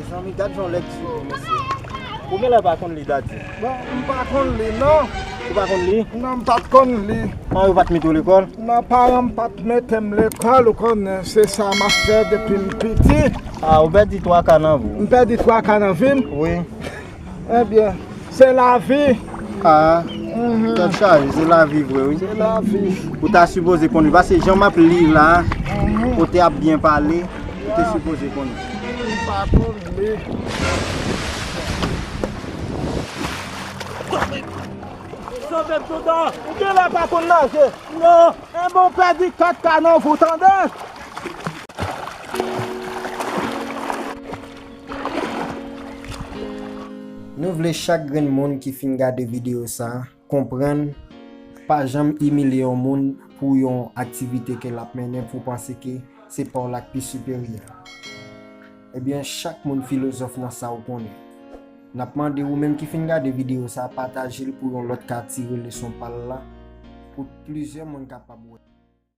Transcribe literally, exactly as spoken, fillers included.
Zanmi, gad jan lèt di yo, mesye. Ou genlè pa konn li, Dadi? Bon, m pa konn li, non. Ou pa konn li? Non, m pa t konn li. An, yo pa t mete w lekòl? Non, paran m pa t mete m lekòl, ou konnen, se sa m ap fè depi m piti. Ah, ou pèdi twa ka nan vi w? M pèdi twa ka nan vi m? Wi. Ebyen, se lavi. Ah, tèt chaje, se lavi vre, wi. Se lavi. Ou ta sipoze konn li, paske jan m ap li la, ou te ap byen pale, ou te sipoze konn li. M pa konn li. Sove m, Toutan! Ou genlè pa konn naje? Non, enben w pèdi kat ka nan vi w, tande? Nou vle chak grenn moun ki fin gade videyo sa a konprann, pa janm imilye yon moun pou yon aktivite ke l ap mennen pou w panse ke se pa w la k pi siperyè. Ebyen, chak moun filozòf nan sa w konnen. N ap mande ou menm ki fin gade videyo sa a, pataje l pou yon lòt ka tire leson pa l la, pou plizyè moun kapab wè.